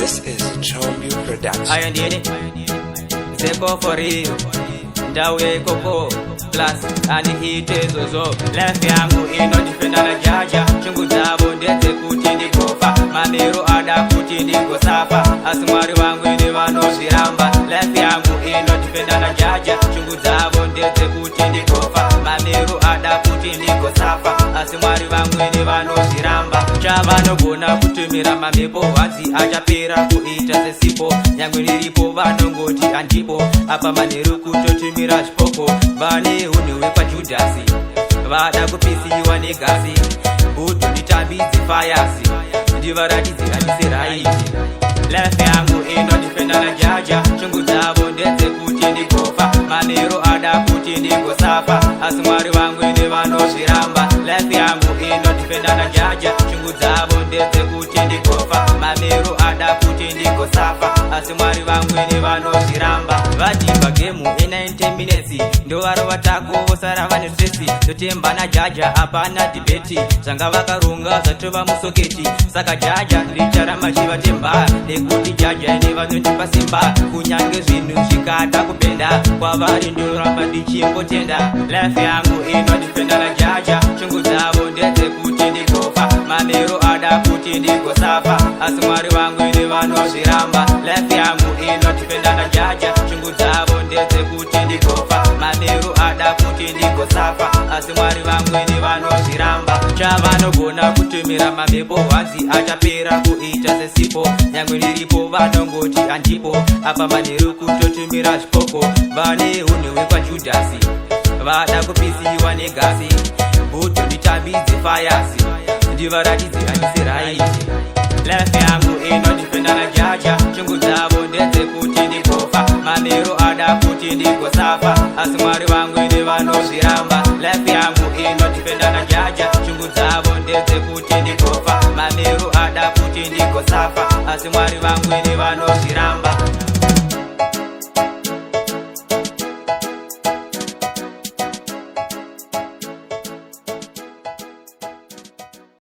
This is Chombu Production. Ayo ndini Zeko for real, ndauya ikoko plus andiite izvozvo. Life yangu inondifenda naJah Jah. Shungu dzavo ndedzekuti ndigofa, mamero ada kuti ndigosafa, asi Mwari vangu ini vanozviramba. Life yangu inondifenda naJah Jah. Shungu dzavo ndedzekuti ndigofa, mamero ada kuti ndigosafa, asi Mwari vangu ini vanozviramba. Chavanogona kutumira mamhepo, hanzi achapera kuita sesipo. Nyangwe ndiripo, vanongoti handipo. Apa manheru kutotumira zvipoko. Vane unhu hwekwaJudhasi, vada kupisiwa negasi. Bhudhu, nditambidze fayasi, ndivaratidze handisi right. Life yangu inondifenda naJah Jah. Shungu dzavo ndedzekuti ndigofa, mamero ada kuti ndigosafa, asi Mwari vangu ini vanozviramba. Life yangu inondifenda naJah Jah. Shungu dzavo ndedzekuti ndigofa, mamero ada kuti ndigosafa, asi Mwari vangu ini vanozviramba. Vadhibha game e90 minutes, ndovarova tako, vosara vane stress. Ndotemba naJah Jah, hapana debate. Zvanga vakaronga zvatova musocket. Saka Jah Jah ndicharamba chivatemba, nekuti Jah Jah ine vanondipa simba. Kunyange zvinhu zvikada kupenda, kwavari ndinoramba ndichingotenda. Life yangu inondifenda naJah Jah. Shungu dzavo ndedzekuti ndigofa, mamero ada kuti ndigosafa, asi Mwari vangu ini vanozviramba. Life yangu inondifenda naJah Jah. Shungu dzavo ndedzekuti ndigofa, mamero ada kuti ndigosafa, asi Mwari vangu ini vanozviramba. Chavanogona kutumira mamhepo, hanzi achapera kuita sesipo. Nyangwe ndiripo, vanongoti handipo. Apa manheru kutotumira zvipoko. Vane unhu hwekwaJudhasi, vada kupisiwa negasi. Bhudhu, nditambidze fayasi, ndivaratidze handisi right. Life yangu inondifenda naJah Jah. Shungu dzavo ndedzekuti ndigofa, mamero ada kuti ndigosafa, asi Mwari vangu ini vanozviramba. Life yangu inondifenda naJah Jah. Shungu dzavo ndedzekuti ndigofa, mamero ada kuti ndigosafa, asi Mwari vangu ini.